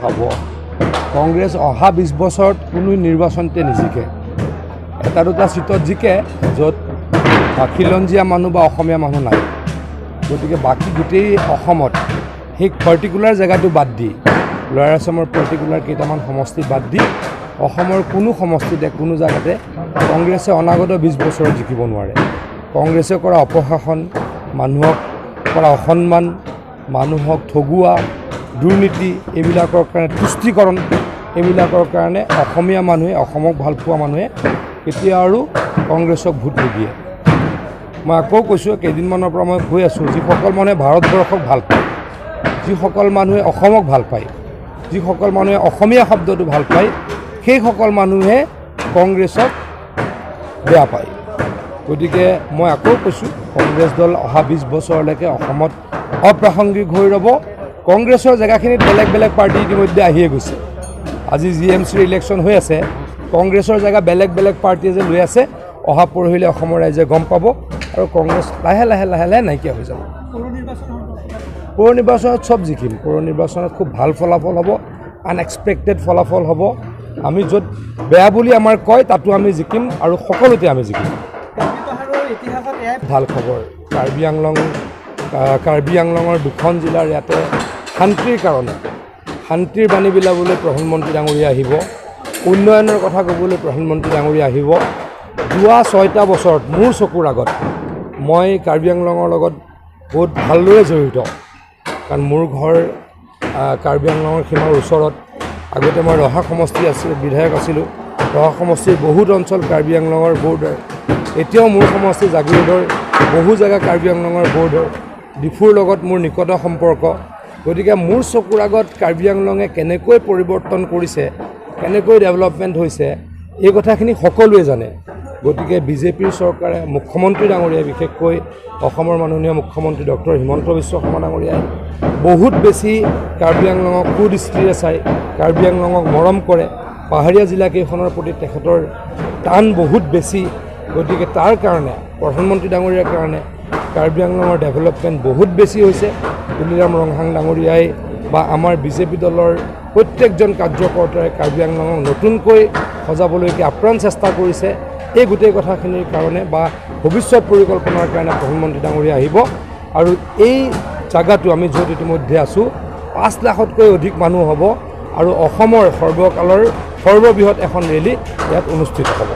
হ'ব। কংগ্ৰেছ অহা 20 বছৰত কোনো নিৰ্বাচনতে নিজিকে। এটা দুটা চিটত জিকে, য'ত খিলঞ্জীয়া মানুহ বা অসমীয়া মানুহ নাই। গতিকে বাকী গোটেই অসমত সেই পাৰ্টিকুলাৰ জেগাটো বাদ দি, লোৱাৰ আছামৰ পাৰ্টিকুলাৰ কেইটামান সমষ্টি বাদ দি, অসমৰ কোনো সমষ্টিতে, কোনো জেগাতে কংগ্ৰেছে অনাগত 20 বছৰত জিকিব নোৱাৰে। কংগ্ৰেছে কৰা অপশাসন, মানুহক কৰা অসন্মান, মানুহক ঠগোৱা, দুৰ্নীতি, এইবিলাকৰ কাৰণে, তুষ্টিকৰণ, এইবিলাকৰ কাৰণে অসমীয়া মানুহে, অসমক ভালপোৱা মানুহে কেতিয়া আৰু কংগ্ৰেছক ভোট নিদিয়ে। মই আকৌ কৈছোঁ, কেইদিনমানৰ পৰা মই কৈ আছোঁ, যিসকল মানুহে ভাৰতবৰ্ষক ভাল পায়, যিসকল মানুহে অসমক ভাল পায়, যিসকল মানুহে অসমীয়া শব্দটো ভাল পায়, সেইসকল মানুহে কংগ্ৰেছক বেয়া পায়। গতিকে মই আকৌ কৈছোঁ, কংগ্ৰেছ দল অহা 20 বছৰলৈকে অসমত অপ্ৰাসংগিক হৈ ৰ'ব। কংগ্ৰেছৰ জেগাখিনিত বেলেগ বেলেগ পাৰ্টি ইতিমধ্যে আহিয়ে গৈছে। আজি জি এম চিৰ ইলেকশ্যন হৈ আছে। কংগ্ৰেছৰ জেগা বেলেগ বেলেগ পাৰ্টীয়ে যে লৈ আছে, অহা পৰহিলে অসমৰ ৰাইজে গম পাব আৰু কংগ্ৰেছ লাহে লাহে লাহে লাহে নাইকিয়া হৈ যাব। পৌৰ নিৰ্বাচন সম্পৰ্কে? পৌৰ নিৰ্বাচনত চব জিকিম। পৌৰ নিৰ্বাচনত খুব ভাল ফলাফল হ'ব, আনএক্সপেক্টেড ফলাফল হ'ব। আমি য'ত বেয়া বুলি আমাৰ কয়, তাতো আমি জিকিম আৰু সকলোতে আমি জিকিম। কাৰ্বি পাহাৰৰ ইতিহাসত এয়াই ভাল খবৰ। কাৰ্বি আংলঙৰ দুখন জিলাৰ ইয়াতে শান্তিৰ কাৰণে, শান্তিৰ বাণী বিলাবলৈ প্ৰধানমন্ত্ৰী ডাঙৰীয়া আহিব। উন্নয়নৰ কথা ক'বলৈ প্ৰধানমন্ত্ৰী ডাঙৰীয়া আহিব। যোৱা 6টা বছৰত মোৰ চকুৰ আগত, মই কাৰ্বি আংলঙৰ লগত বহুত ভালদৰে জড়িত, কাৰণ মোৰ ঘৰ কাৰ্বি আংলঙৰ সীমাৰ ওচৰত। আগতে মই ৰহা সমষ্টি আছিল, বিধায়ক আছিলোঁ। ৰহা সমষ্টিৰ বহুত অঞ্চল কাৰ্বি আংলঙৰ বৰ্ডাৰ। এতিয়াও মোৰ সমষ্টি জাগিৰোডৰ বহু জেগা কাৰ্বি আংলঙৰ বৰ্ডাৰ। ডিফুৰ লগত মোৰ নিকট সম্পৰ্ক। গতিকে মোৰ চকুৰ আগত কাৰ্বি আংলঙে কেনেকৈ পৰিৱৰ্তন কৰিছে, কেনেকৈ ডেভেলপমেণ্ট হৈছে, এই কথাখিনি সকলোৱে জানে। গতিকে বিজেপিৰ চৰকাৰে, মুখ্যমন্ত্ৰী ডাঙৰীয়াই, বিশেষকৈ অসমৰ মাননীয় মুখ্যমন্ত্ৰী ডক্টৰ হিমন্ত বিশ্ব শৰ্মা ডাঙৰীয়াই বহুত বেছি কাৰ্বি আংলঙক সুদৃষ্টিৰে চায়, কাৰ্বি আংলঙক মৰম কৰে। পাহাৰীয়া জিলাকেইখনৰ প্ৰতি তেখেতৰ টান বহুত বেছি। গতিকে তাৰ কাৰণে, প্ৰধানমন্ত্ৰী ডাঙৰীয়াৰ কাৰণে কাৰ্বি আংলঙৰ ডেভেলপমেণ্ট বহুত বেছি হৈছে। তুলিৰাম ৰংহাং ডাঙৰীয়াই বা আমাৰ বিজেপি দলৰ প্ৰত্যেকজন কাৰ্যকৰ্তাই কাৰ্বি আংলঙক নতুনকৈ সজাবলৈকে আপ্ৰাণ চেষ্টা কৰিছে। এই গোটেই কথাখিনিৰ কাৰণে বা ভৱিষ্যত পৰিকল্পনাৰ কাৰণে প্ৰধানমন্ত্ৰী ডাঙৰীয়া আহিব। আৰু এই জাগাটো, আমি য'ত ইতিমধ্যে আছোঁ, 5 লাখতকৈ অধিক মানুহ হ'ব আৰু অসমৰ সৰ্বকালৰ সৰ্ববৃহৎ এখন ৰেলী ইয়াত অনুষ্ঠিত হ'ব।